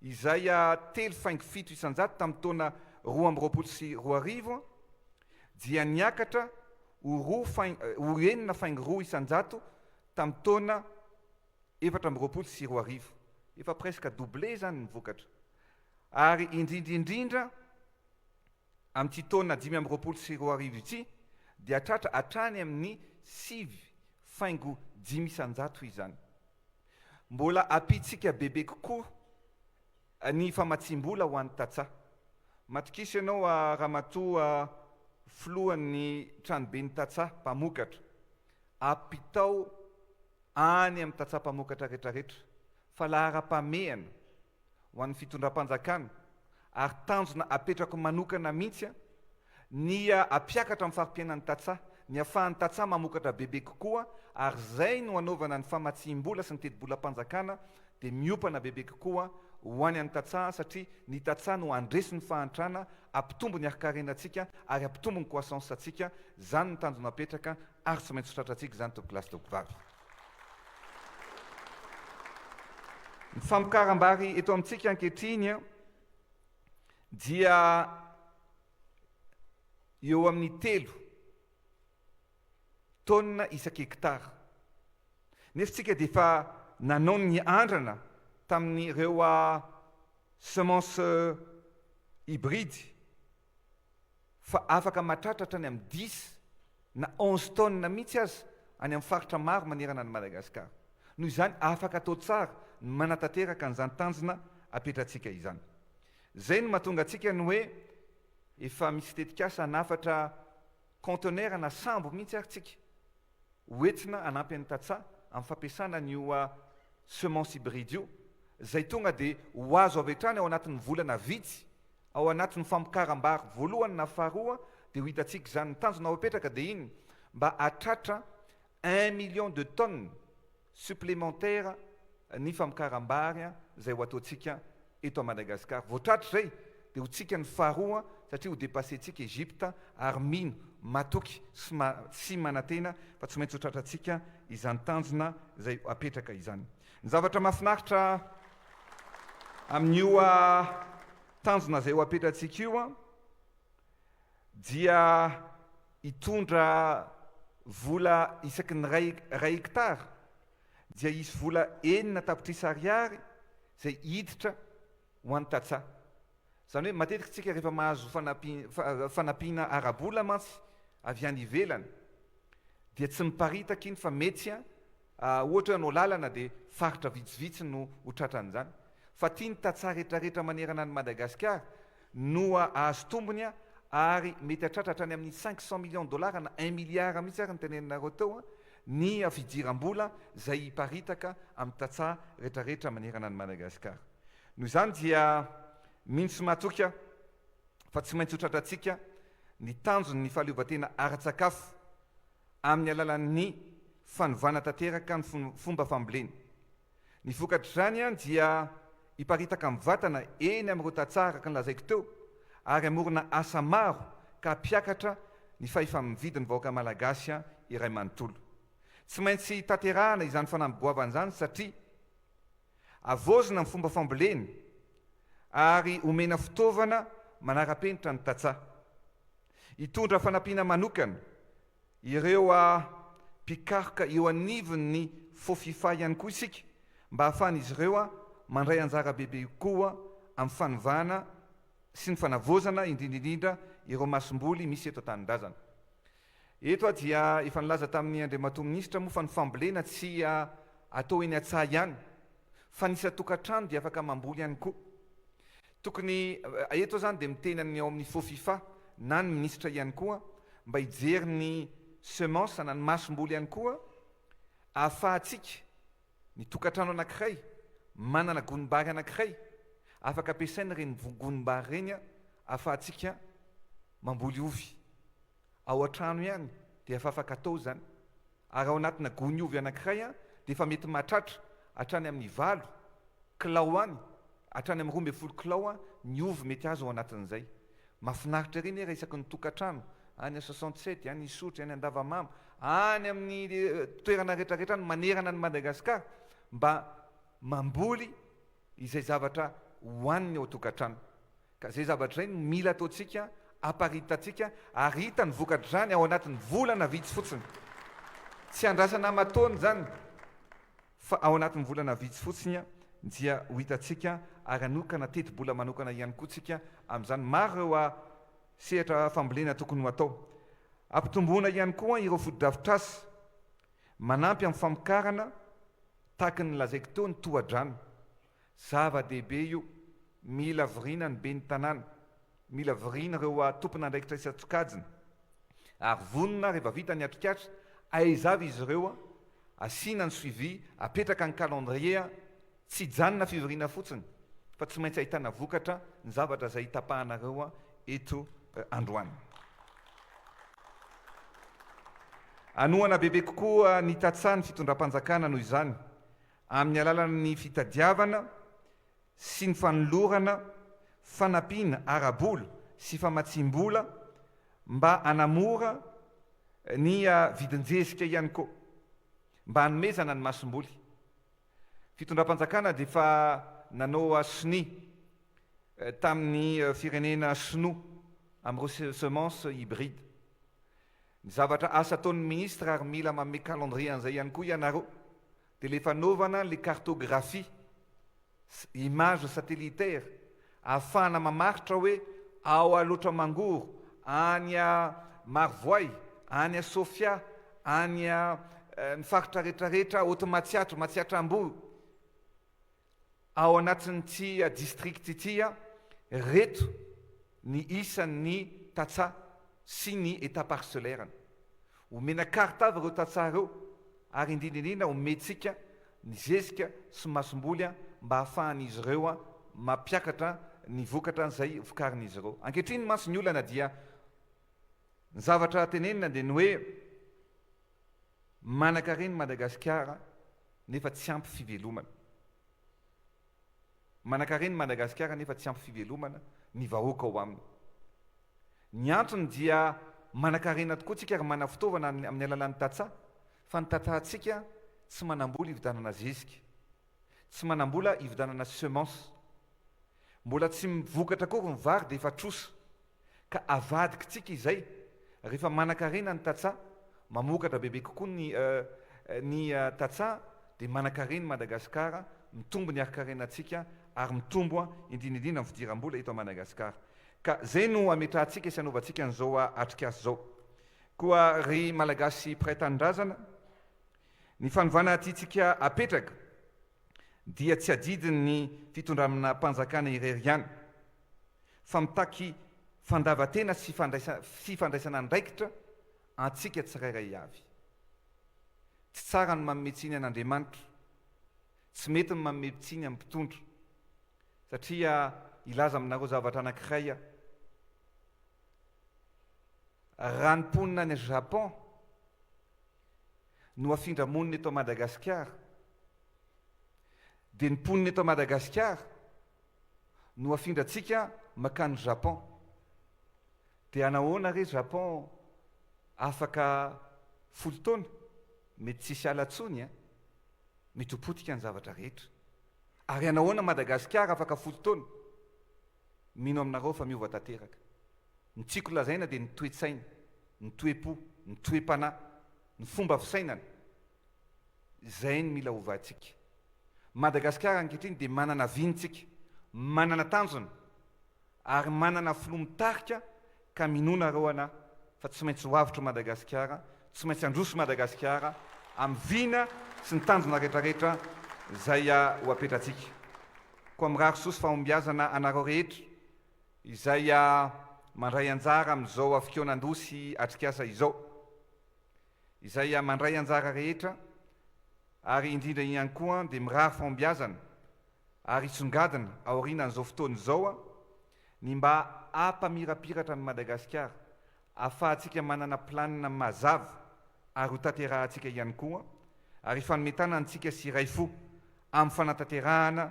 izay 3,7% tamin'ny taona 2022 dia niakatra ho roa faing ho 6,2% tamin'ny taona 2024. Efa presque doublé izany ny vokatra. Ary indrindra indrindra amin'ity taona 2025 ity dia tratra hatrany amin'ny 9,5% izany. Mbola ampiantsika bebe kokoa ny famatsiam-bola ho an'ny tantsaha. Matokisa ianao Ramatoa Filohan'ny Tranoben'ny Tantsaha Mpamokatra. Ampitao any amin'ny tantsaha mpamokatra rehetrarehetra fa laharam-pahamehana ho an'ny fitondram-panjakana ary tanjona apetrako manokana mihitsy ny hampiakatra ny fari-piainan'ny tantsaha, ny hahafahan'ny tantsaha mamokatra bebe kokoa ary izay no hanaovana ny famatsiam-bola sy ny tetibolam-panjakana dia miompana bebe kokoa ho any an'ny tantsaha satria ny tantsaha no handresy ny fahantrana, hampitombo ny harin-karenantsika ary hampitombo ny croissance-ntsika, izany no tanjona apetraka ary tsy maintsy ho tratrantsika izany tompokolahy sy tompokovavy. Ny famokaram-bary eto amintsika ankehitriny dia eo amin'ny telo taonina isak-hektara. Nefa tsika dia efa nanao ny andrana tamin'ireo semence hybride fa afaka mahatratra hatrany amin'ny dix na onze tonnes mihitsy aza any amin'ny faritra maro manerana an'i Madagasikara. Noho izany afaka atao tsara ny manatanteraka an'izany tanjona apetratsika izany. Izay no mahatonga antsika ny hoe efa misy tetikasa hanafatra conteneur na sambo mihitsy ary tsika hoentina hanampy an'ny tantsaha amin'ny fampiasana an'io semence hybride io izay tonga dia ho azo avy hatrany ao anatin'ny volana vitsy ao anatin'ny famokaram-bary voalohany na faharoa dia ho hitantsika izany. Ny tanjona ho apetraka dia iny mba hahatratra un million de tonnes supplémentaire ny famokaram-bary izay ho ataontsika eto Madagascar. Vao tratra izay dia ho tsika ny faharoa satria ho depasser-tsika Egypte ary mino, matoky sy sy manantena fa tsy maintsy ho tratrantsika izany tanjona izay apetraka izany. Ny zavatra mahafinaritra amin'io tanjona izay ho apetratsika io dia hitondra vola isaky ny ray iray hectare dia hisy vola 6 tapitrisa ariary izay hiditra ho an'ny tantsaha. Izany hoe matetika isika rehefa mahazo fanampiana ara-bola mantsy avy any ivelany dia tsy miparitaka iny fa mety. Ohatra hoe hanao lalana dia faritra vitsivitsy no ho tratran'izany. Fa ity ny tantsaha rehetrarehetra manerana an'i Madagasikara no hahazo tombony ary mety hatratra hatrany amin'ny 500 millions dollars na un milliard mihitsy ary ny teneninareo teo ny fidiram-bola izay hiparitaka amin'ny tantsaha rehetrarehetra manerana an'i Madagasikara. Noho izany dia mino sy matoky aho fa tsy maintsy ho tratrantsika ny tanjon'ny fahaleovantena ara-tsakafo amin'ny alalan'ny fanovana tanteraka ny fomba fambolena. Ny vokatr'izany dia hiparitaka mivantana eny amin'ireo tantsaha araka ny lazaiko teo ary hamorona asa maro ka hampiakatra ny fahefa-mividy ny vahoaka malagasy iray manontolo. Tsy maintsy tanterahana izany fanamby goavana izany satria havaozina ny fomba fambolena ary omena fitaovana manara-penitra ny tantsaha. Hitondra fanampiana manokana ireo mpikaroka eo anivon'ny Fofifa ihany koa isika mba hahafahan'izy ireo mandray anjara bebe kokoa amin'ny fanovana sy ny fanavaozana indrindra indrindra ireo masomboly misy eto an-tanindrazana. Eto aho dia efa nilaza tamin'ny Andriamatoa Minisitra moa fa ny fambolena tsy atao eny an-tsaha ihany fa ny isan-tokantrano dia afaka mamboly ihany koa. Tokony, eto aho izany dia miteny amin'ny ao amin'ny Fofifa na ny minisitra ihany koa mba hijery ny semence na ny masomboly ihany koa ahafahantsika ny tokantrano anankiray manana gonim-bary anankiray afaka ampiasaina ireny gonim-bary ireny ahafahantsika mamboly ovy ao an-trano ihany dia efa afaka atao izany ary ao anatina gony ovy anankiray dia efa mety mahatratra hatrany amin'ny valo kilao any hatrany amin'ny 12 kilao ny ovy mety azo ao anatin'izay. Mahafinaritra ery anie raha isaky ny tokantrano, any 67, any Isotry, any Andavamamba, any amin'ny toerana rehetra rehetra any manerana an'i Madagasikara mba mamboly izay zavatra hohaniny ao an-tokantrano. Ka izay zavatra izay no mila ataontsika, aparitantsika ary hita ny vokatr'izany ao anatin'ny volana vitsy fotsiny. Tsy andrasana aman-taona izany fa ao anatin'ny volana vitsy fotsiny dia ho hitantsika ary hanokana tetibola manokana ihany koa tsika amin'izany. Maro ireo sehatra fambolena tokony ho atao. Ampitomboina ihany koa ireo fotodrafitrasa manampy amin'ny famokarana tahaka ny lazaiko teo ny tohadrano. Zava-dehibe io, mila voriana ny ben'ny tanàna, mila voriana ireo tompon'andraikitra isan-tsokajiny, ary vonona rehefa vita ny atrikasa, aiza avy izy ireo, asiana ny suivi, apetraka ny calendrier, tsy hijanona fivoriana fotsiny fa tsy maintsy ahitana vokatra ny zavatra izay tapahanareo eto androany. Hanohana bebe kokoa ny tantsaha ny fitondram-panjakana noho izany amin'ny alalan'ny fitadiavana sy ny fanolorana fanampiana ara-bola sy famatsiam-bola mba hanamora ny vidin-jezika ihany koa mba hanomezana ny masomboly. Fitondram-panjakana dia efa nanao sonia tamin'ny firenena sinoa amin'ireo semence hybride. Ny zavatra asa ataon'ny ministre ary mila manome calendrier an'izay ihany koa ianareo dia le fanaovana le cartographie image satellitaire ahafahana mamaritra hoe ao Alaotra Mangoro, any Marovoay, any Sofia, any ny faritra rehetrarehetra Haute Matsiatra, Matsiatra Ambony, Ao anatin'ity district ity reto ny isan'ny tantsaha sy ny état parcellaire-ny. Omena carte avy ireo tantsaha ireo ary indrindra indrindra omentsika ny zezika sy masomboly mba ahafahan'izy ireo mampiakatra ny vokatra izay vokarin'izy ireo. Ankehitriny mantsy ny olana dia ny zavatra tenenina dia ny hoe Manankarena i Madagasikara nefa tsy ampy fivelomana. Manankarena i Madagasikara nefa tsy ampy fivelomana ny vahoaka ao aminy. Ny antony dia manankarena tokoa tsika ary manana fitaovana amin'ny alalan'ny tantsaha fa ny tantsahantsika tsy manam-bola hividianana zezika, tsy manam-bola hividianana semence. Mbola tsy mivokatra akory ny vary dia efa trosa. Ka avadikitsika izay, rehefa manankarena ny tantsaha, mamokatra bebe kokoa ny ny tantsaha dia manankarena i Madagasikara, mitombo ny harin-karenantsika ary mitombo indrindra indrindra ny fidiram-bola eto Madagasikara. Ka izay no ametrahantsika sy anaovantsika an'izao atrikasa izao. Koa ry Malagasy mpiray tanindrazana, Ny fanovana tiantsika apetraka dia tsy adidin'ny fitondram-panjakana irery ihany fa mitaky fandavan-tena sy fandraisana andraikitra antsika tsirairay avy. Tsy tsara ny manome tsiny an'Andriamanitra, tsy mety ny manome tsiny amin'ny mpitondra, satria hilaza aminareo zavatra anankiray aho, raha ny mponina any Japon no afindra monina eto Madagasikara, dia ny mponina eto Madagasikara no afindrantsika mankany Japon. Dia anahoana re Japon afaka folo taona? Mety tsisy ala tsony an! Mety ho potika ny zavatra rehetra. Ary anahoana Madagasikara afaka folo taona? Mino aminareo fa miova tanteraka. Ny tiako lazaina dia ny toe-tsaina, ny toe-po, ny toe-panahy, ny fomba fisainana. Izay no mila ovaintsika. Madagasikara ankehitriny dia manana vina tsika, manana tanjona. Ary manana filoha mitarika ka minoa nareo ana fa tsy maintsy ho avotro Madagasikara, tsy maintsy handroso Madagasikara amin'ny vina sy ny tanjona retraretra zay ho apetratsika. Koa mirary soa sy fahombiazana anareo rehetra izay mandray anjara amin'izao fikaonandoha sy atrikasa izao. Izay mandray anjara rehetra ary indrindra ihany koa dia mirary fahombiazana ary hisongadina aorianan'izao fotoana izao ny mba hampamirapiratra an'i Madagasikara, ahafahantsika manana planina mazava ary ho tanterahantsika ihany koa ary hifanome tanana antsika sy hiray fo amin'ny fanatanterahana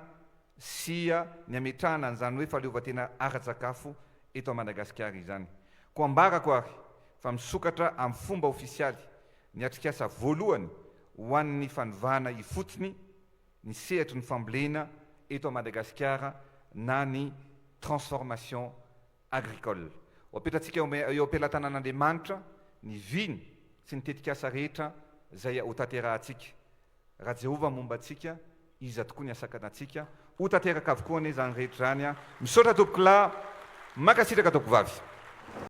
sy ny hametrahana an'izany hoe fahaleovantena ara-tsakafo eto Madagasikara izany. Koa ambarako ary fa misokatra amin'ny fomba ofisialy ny atrikasa voalohany ho an'ny fanovana ifotony ny sehatry ny fambolena eto Madagasikara na ny transformation agricole. Ho apetratsika eo am-pelatanan'Andriamanitra ny viny sy ny tetikasa rehetra izay hotanterahantsika. Raha Jehovah momba antsika, iza tokoa ny hasakana antsika? Ho tanteraka avokoa anie izany rehetra izany. Misaotra tompokolahy, mankasitraka tompokovavy.